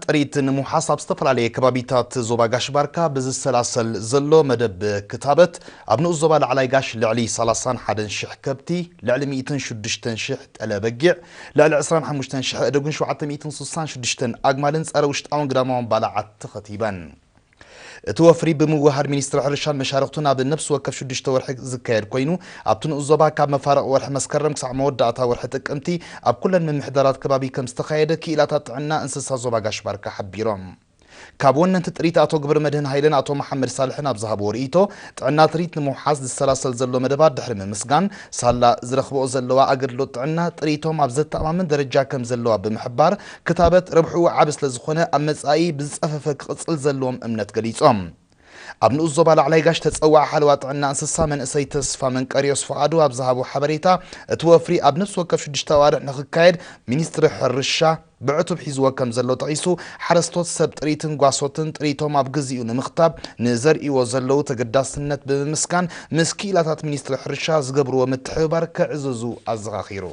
ጥሪት ንምውሓስ ኣብ ዝተፈላለየ ከባቢታት ዞባ ጋሽ ባርካ ብዝሰላሰል ዘሎ መደብ ክታበት፣ ኣብ ንኡስ ዞባ ላዕላይ ጋሽ ልዕሊ ሰላሳን ሓደን ሽሕ ከብቲ፣ ልዕሊ ሚእትን ሽዱሽተን ሽሕ ጠለ በጊዕ፣ ልዕሊ ዕስራን ሓሙሽተን ሽሕ ኣእዱግን ሸውዓተ ሚእትን ስሳን ሽዱሽተን ኣግማልን ጸረ ውሽጣውን ግዳማውን ባላዓት ተኸቲበን። እቲ ወፍሪ ብምውህሃድ ሚኒስትሪ ሕርሻን መሻርኽቱን ኣብ ነፍሲ ወከፍ ሽዱሽተ ወርሒ ዝካየድ ኮይኑ፣ ኣብቲ ንኡስ ዞባ ካብ መፋርቕ ወርሒ መስከረም ክሳዕ መወዳእታ ወርሒ ጥቅምቲ ኣብ ኩለን ምምሕዳራት ከባቢ ከም ዝተኻየደ ክኢላታት ጥዕና እንስሳ ዞባ ጋሽ ባርካ ሓቢሮም። ካብ ወነንቲ ጥሪት ኣቶ ግብረ መድህን ሃይለን ኣቶ መሓመድ ሳልሕን ኣብ ዝሃብዎ ርእይቶ፣ ጥዕና ጥሪት ንምውሓስ ዝሰላሰል ዘሎ መደባት ድሕሪ ምምስጋን፣ ሳላ ዝረኽብኦ ዘለዋ ኣገልግሎት ጥዕና ጥሪቶም ኣብ ዘተኣማምን ደረጃ ከም ዘለዋ ብምሕባር፣ ክታበት ረብሕኡ ዓቢ ስለ ዝኾነ ኣብ መጻኢ ብዝጸፈፈ ክቕጽል ዘለዎም እምነት ገሊጾም። ኣብ ንኡስ ዞባ ላዕላይ ጋሽ ተጸዋዒ ሓለዋ ጥዕና እንስሳ መንእሰይ ተስፋ መንቀርዮስ ፍቓዱ ኣብ ዝሃቦ ሓበሬታ፣ እቲ ወፍሪ ኣብ ነፍሲ ወከፍ ሽዱሽተ ኣዋርሕ ንኽካየድ ሚኒስትሪ ሕርሻ ብዕቱብ ሒዝዎ ከም ዘሎ ጠቒሱ፣ ሓረስቶት ሰብ ጥሪትን ጓሶትን ጥሪቶም ኣብ ግዚኡ ንምኽታብ ንዘርእይዎ ዘለዉ ተገዳስነት ብምምስጋን፣ ምስ ክኢላታት ሚኒስትሪ ሕርሻ ዝገብርዎ ምትሕብባር ክዕዝዙ ኣዘኻኺሩ።